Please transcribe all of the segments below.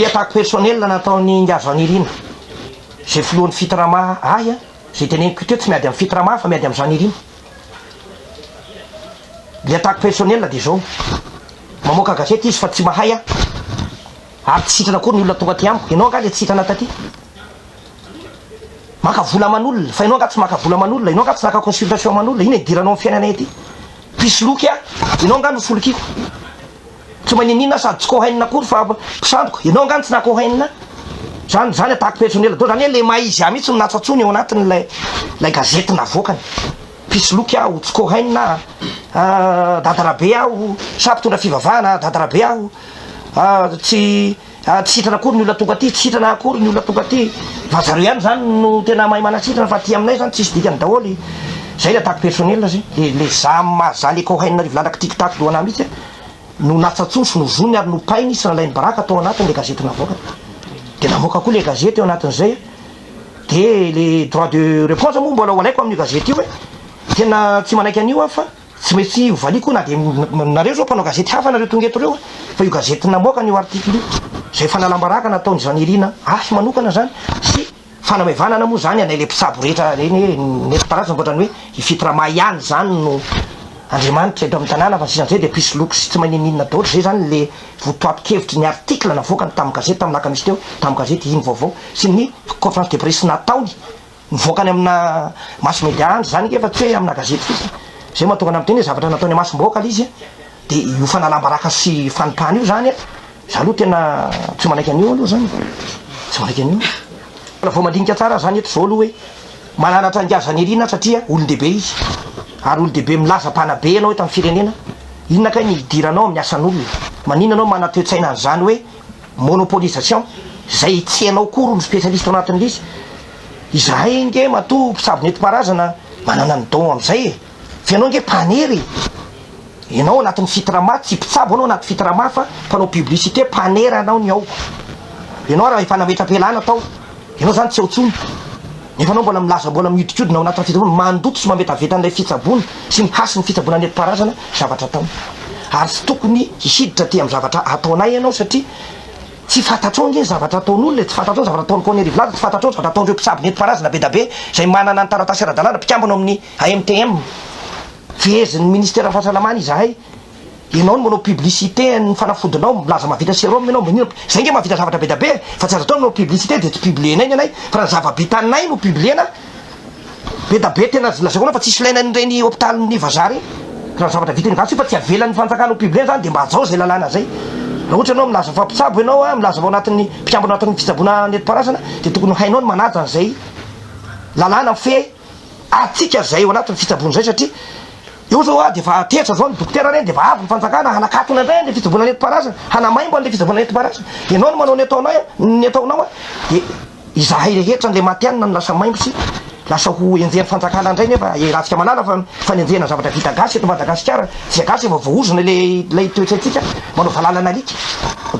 Ny attaque personnelle nataon'i Ingahy Jean Nirina, izay filohan'ny Fitrama ahy, izay teneniko teo tsy miady amin'ny Fitrama fa miady amin'i Jean Nirina. Ny attaque personnelle dia izao, mamoaka gazety izy fa tsy mahay aho, ary tsy sitrana akory ny olona tonga aty amiko, ianao angaha ilay tsy sitrana taty? Maka vola aman'olona, fa ianao angaha tsy maka vola aman'olona, ianao angaha tsy naka consultation aman'olona, inona idiranao amin'ny fiainanay aty? Mpisoloky aho, ianao angaha no solokiako? Tsy maninona sady tsy Cohen akory fa mpisandoka. Ianao angaha no tsy naha Cohen? Zany zany attaque personnelle daholo. Zany hoe le maha izy ahy mihitsy no natsatsony ao anatin'ilay ilay gazety navoakany. Mpisoloky aho, tsy Cohen aho, Dada Rabe aho, sa mpitondra fivavahana Dada Rabe aho, tsy tsy sitrana akory ny olona tonga aty, tsy sitrana akory ny olona tonga aty. Fa zareo ihany zany no tena mahay manasitrana fa aty aminay zany tsisy dikany daholo. Zay le attaque personnelle zay. Le le za maha za le Cohen Rivolala kitikitako lohanahy mihitsy. No natsatsoiny sy nozoniny ary nopainy sy nalainy baraka tao anatin le gazety navoakany. De namoaka koa le gazety ao anatin'izay de le droit de reponse moa mbola ho alaiko amin'io gazety io hoe tena tsy manaiky an'io aho fa tsy maintsy ho valiako na de nareo zao mpanao gazety hafa nareo tonga eto reo fa io gazety namoaka an'io article io zay fanalam-baraka nataon'i Jean Nirina ahy manokana zany sy Fanamaivanana moa zany anay le mpitsabo rehetra reny hoe nentim-paharazana ankoatra ny hoe i Fitrama ihany zany no Andriamanitra eto amin'ny tanàna fa ny sisan'izay dia mpisoloky sy tsy maninon'inona daholo zay zany le votoatin-kevitry ny article navoakany tamin'ny gazety tamin'ny alakamisy teo tamin'ny gazety iny vaovao sy ny conférence de presse nataony nivoaka any amina mass media any zany nge fa tsy hoe amina gazety fotsiny zay mahatonga anah miteny hoe zavatra nataony amasom-bahoaka le izy de io fanalam-baraka sy fanompana io zany Za aloha tena tsy manaiky an'io aloha zany, tsy manaiky an'io. Raha vao mandinika tsara zany eto zao aloha hoe mananatra an'i Hazanirina satria olon-dehibe izy ary olon-dehibe milaza mpanabe ianao eto amin'ny firenena, inona kay ny hidiranao amin'ny asan'olona? Maninona anao manan-toe-tsaina an'izany hoe monopolisation izay tsy ianao akory no spécialiste ao anatin'ilay izy? Izahay ange matoa mpitsabo nentim-paharazana manana ny don amin'izay e! Fa ianao ange mpanery e! Ianao anatin'ny fitrama, tsy mpitsabo anao anaty fitrama fa mpanao publicité, mpanera anao ny ao. Ianao raha efa nametra-pialana tao, ianao zany tsy ao tsony. Nefa anao mbola milaza mbola miodikodina ao anatin'ny fitsaboana, mandoto sy mametaveta an'ilay fitsaboana sy ny hasin'ny fitsaboana nentim-paharazana zavatra atao. Ary tsy tokony hiditra aty amin'ny zavatra ataonay ianao satria tsy fantatrao ange ny zavatra ataon'olona e, tsy fantatrao ny zavatra ataon'i Corneille Rivolala, tsy fantatrao ny zavatra ataon'ireo mpitsabo nentim-paharazana bedabe izay manana ny taratasy ara-dalàna, mpikambana ao amin'ny AMTM. Fehezin'ny ministeran'ny fahasalamana izahay, ianao no manao publicité ny fanafodinao, milaza mahavita serum ianao, maninona, zay nge mahavita zavatra be da be e, fa tsy azo atao ny manao publicité de tsy publier-nay ny anay, fa raha ny zava-bitanay no publier-na, be da be tena lazaiko anao fa tsisy ilaina an'ireny hopitalin'ny vazaha ireny, raha ny zavatra vitan'ny gasy io fa tsy avelan'ny fanjakana ho publier-na zany de mba hajao zay lalàna zay, raha ohatra ianao milaza fa mpitsabo ianao a, milaza fa ao anatin'ny mpikambana ao anatin'ny fitsaboana nentim-paharazana de tokony ho hainao ny manaja an'izay lalàna mifehy Atsika zay ao anatin'ny fitsaboana zay satria eo zao ah defa tezitra zao ny dokotera reny defa avy ny fanjakana hanakatona indray anle fitsaboana nentim-paharazana hanamaimbo anle fitsaboana nentim-paharazana ianao no manao ny ataonay ny ataonao ah de izahay rehetra anle matihanina no lasa maimbo sy lasa ho enjehan'ny fanjakana indray nefa iarahantsika mahalala fa fanenjehana zavatra vita gasy eto Madagasikara tsy gasy efa voaozona le ilay toe-tsaintsika manao valalan'alika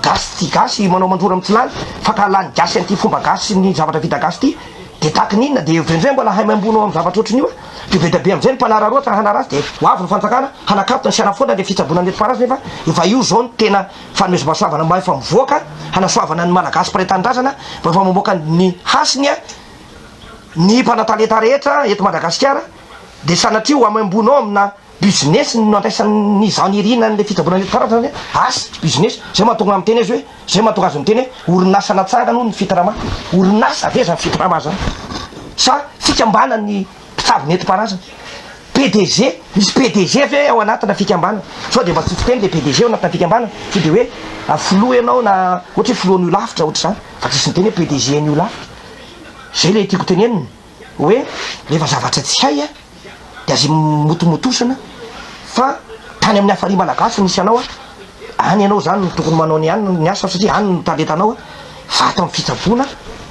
gasy tsy gasy manao mandrora mitsilany fankahalany gasy an'ity fomba gasy sy ny zavatra vita gasy ity De taky ny inona de eo ndray mbola haimaimbona ao am zavatra ohatrin'io a! De be da be amzay ny mpanararaotra hanaratsy de ho avy ny fanjakana hanakatona sy hanafoana le fitsaboana nentim-paharazana nefa efa io zao no tena fanomezam-pahasoavana mba efa mivoaka hanasoavana ny malagasy mpiray tanindrazana mba efa mamoaka ny hasiny a ny mpanatalenta rehetra eto Madagasikara de sanatria ho hamaimbona ao amina Business no andraisan'ny Jean Nirina an'ilay fitsaboana nentim-paharazana zany hoe asa, business. Zay mahatonga miteny azy hoe, zay mahatonga azy miteny hoe orinasa natsangana hono ny Fitrama. Orinasa ve zany Fitrama zany? Sa fikambanan'ny mpitsabo nentim-paharazana? PDG, misy PDG ve ao anatina fikambanana? Sao dia mba tsy fiteny le PDG ao anatina fikambanana? Sao dia hoe filoha ianao na ohatra hoe filohan'ny holafitra ohatr'izany fa tsisy miteny hoe PDG-n'ny holafitra. Zay le tiako tenenina hoe rehefa zavatra tsy hay dia aza motomotosana fa tany amin'ny hafari malagasy misy anao a, any ianao zany no tokony manao ny any ny asa satria any no talentanao a, fa ato amin'ny fitsaboana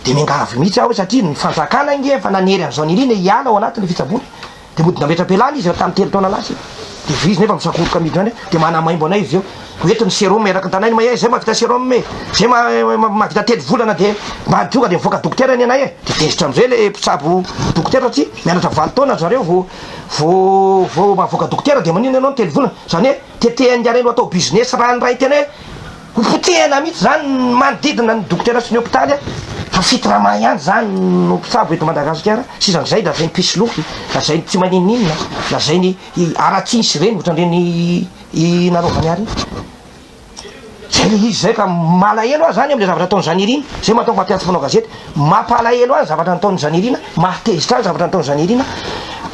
dia miangavy mihitsy aho hoe satria ny fanjakana ange efa nanery an'izao nirina hiala ao anatin'ny fitsaboana dia mody nametra-pialana izy tamin'ny 3 taona lasa dia avy izy nefa misakoroka midina any dia manamaimbo anay izy eo ho eto ny sérum eraky ny tanàna mahay zay mahavita sérum e zay mahavita 3 volana dia mba tonga dia mivoaka dokotera ny anay e dia tezitra amizay le mpitsabo dokotera satria mianatra 8 taona zareo vao vao vao mahavoaka dokotera dia maninona ianao ny 3 volana zany hoe tetehan'ny harena ho atao business raha ny ray tena hoe. Ho potehina mihitsy zany ny manodidina ny dokotera sy ny hopitaly fa fitrama ihany zany no mpitsabo eto Madagasikara sisan'izay lazainy mpisoloky, lazainy tsy maninon'inona, lazainy aratsiny sy ireny ohatran'ireny nanaovany ahy ireny. Zay le izy zay ka malahelo aho zany amle zavatra ataon'i Zanirina, zay mahatonga mampiantso mpanao gazety, mampalahelo ahy ny zavatra nataon'i Zanirina, mahatezitra ahy ny zavatra nataon'i Zanirina,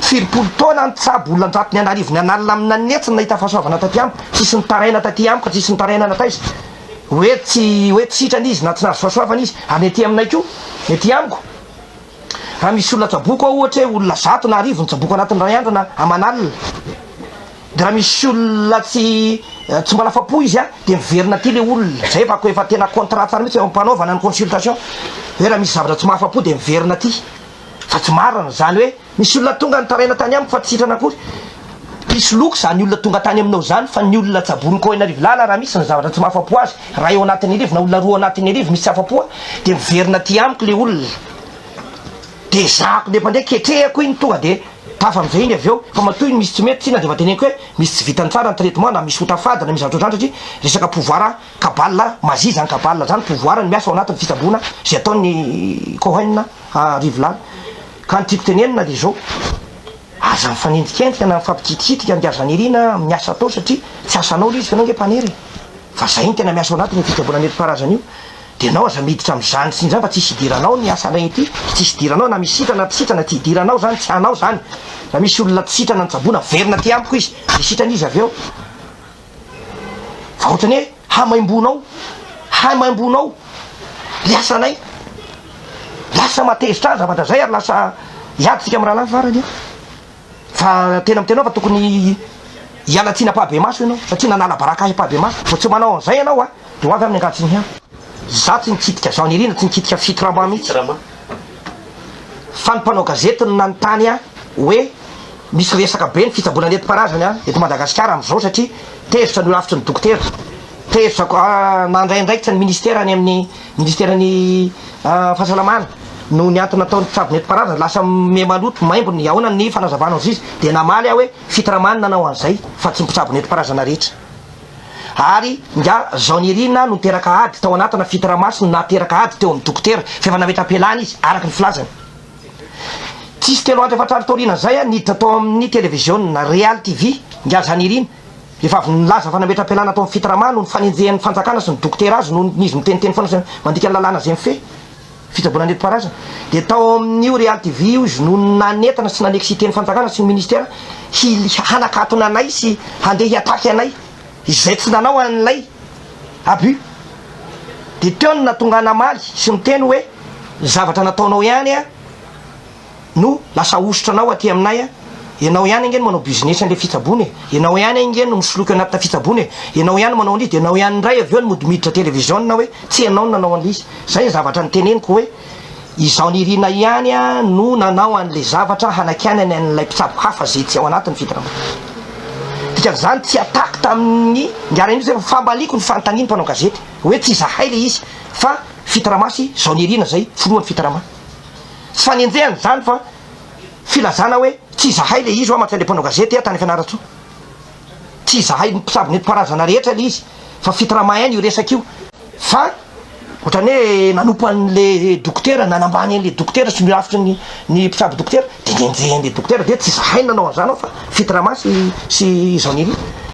firimpolo taona nitsabo olona an-jatony an'arivony an'alina amin'anetsiny nahita fahasoavana taty amiko, tsisy nitaraina taty amiko, tsisy nitaraina na taiza, hoe tsy hoe tsy sitrana izy na tsy nahazo fahasoavana izy, ary ny aty aminay koa, ny aty amiko, raha misy olona tsaboiko ao ohatra hoe olona zato na arivo no tsaboiko anatin'ny iray andro na aman'alina, De raha misy olona tsy tsy mbola afa-po izy a, de miverina aty le olona, zay efa efa tena contrat tsara mihitsy eo am-panaovana ny consultation, hoe raha misy zavatra tsy mahafa-po de miverina aty, fa tsy marina zany hoe misy olona tonga nitaraina tany amiko fa tsy sitrana akory, mpisoloky zany olona tonga tany aminao zany fa ny olona tsaboin'i Kohenarivolala raha misy ny zavatra tsy mahafa-po azy, ray ao anatin'ny arivo na olona roa ao anatin'ny arivo misy tsy afa-po a, de miverina aty amiko le olona. De ezahako nefa ndray ketrehako iny tonga de tafa amizay iny avy eo fa matoa iny misy tsy mety tsinona de efa teneniko hoe misy tsy vitany tsara ny traitement na misy ota fady na misy zavatra ohatrany satria resaka pouvoir cabale magie zany cabale zany pouvoir ny miasa ao anatin'ny fitsaboana zay ataon'ny Cohen Rivolala ka ny tiako tenenina de zao aza mifanendrikendrika na mifampikitikitika ny Razanirina amin'ny asa atao satria tsy asanao le izy fa enao nge mpanery e fa zay no tena miasa ao anatin'io fitsaboana nentim-paharazana io De enao aza miditra amzany sy zany fa tsisy idiranao ny asanay ety, tsisy idiranao na misy sitrana na tsy sitrana tsy idiranao zany, tsy anao zany, raha misy olona tsy sitrana nitsaboana averina aty amiko izy de sitrana izy avy eo, fa ohatrany hoe hamaimbonao, hamaimbonao le asanay, lasa mahatezitra ahy zavatra zay ary lasa hiady tsika mirahalahy farany an. Fa tena miteny aho fa tokony hiala tsiny ampahibemaso ianao satria nanala baraka ahy ampahibemaso. Vao tsy manao an'izay ianao a, dia ho avy amin'ny angady sy ny hena. Izaho tsy nikitika Jean Nirina, tsy nikitika Fitrama mihitsy. Fa ny mpanao gazety no nanontany ahy hoe misy resaka be ny fitsaboana nentim-paharazana eto Madagasikara amin'izao satria tezitra ny holafitry ny dokotera. Tezitra koa, nandray andraikitra ny ministera any amin'ny Ministeran'ny fahasalamana noho ny antony nataon'ny mpitsabo nentim-paharazana lasa miha maloto maimbo ny ahoana ny fanazavana ozy izy dia namaly aho hoe fitramany nanao an'izay fa tsy mpitsabo nentim-paharazana rehetra ary nga Jaonirina no niteraka ady tao anatina fitrama sy no nahateraka ady teo amin'ny dokotera fa efa nametra-pialana izy araka ny filazany tsisy telo andro efatra andro taorianan'izay aho niditra tao amin'ny televiziona Real TV nga Janirina Efa avy nilaza fa nametra-pialana tao amin'ny Fitrama noho ny fanenjehan'ny fanjakana sy ny dokotera azy noho izy miteniteny foana sy mandika ny lalàna izay mifehy fitsaboana nentim-paharazana. Dia tao amin'io Real TV io izy no nanentana sy nanexciter ny fanjakana sy ny ministera hanakatona anay sy handeha hi-attaque anay izay tsy nanao an'ilay abus. Dia teo no nahatonga ahy namaly sy niteny hoe ny zavatra nataonao ihany an! no lasa ahosotra anao aty aminay a! Ianao ihany ange no manao business an'le fitsaboana e! Ianao ihany ange no misoloky anatina fitsaboana e! Ianao ihany manao an'izy de ianao ihany indray avy eo no mody miditra television hoe tsy ianao no nanao an'le izy. Zay ny zavatra noteneniko hoe izaho Nirina ihany no nanao an'le zavatra hanakianany an'ilay mpitsabo hafa zay tsy ao anatin'ny fitrama. Dikan'izany tsy attaque tamin'ny Ngara mihitsy zay fa famaliako ny fanontanian'ny mpanao gazety hoe tsy izahay le izy fa Fitrama sy Zao Nirina zay filohan'ny Fitrama. Tsy fanenjehana izany fa filazana hoe tsy izahay ilay izy hoa mantsy ilay mpanao gazety tany Fianarantsoa. Tsy izahay mpitsabo nentim-paharazana rehetra ilay izy fa fitramain io resaka io. Fa ohatran'ny hoe nanompo an'ilay dokotera, nanambany an'ilay dokotera sy nirafitry ny ny mpitsabo dokotera dia nenjehin'ilay dokotera dia tsy izahay no nanao an'izany ao fa fitrama sy sy Jean Nirina.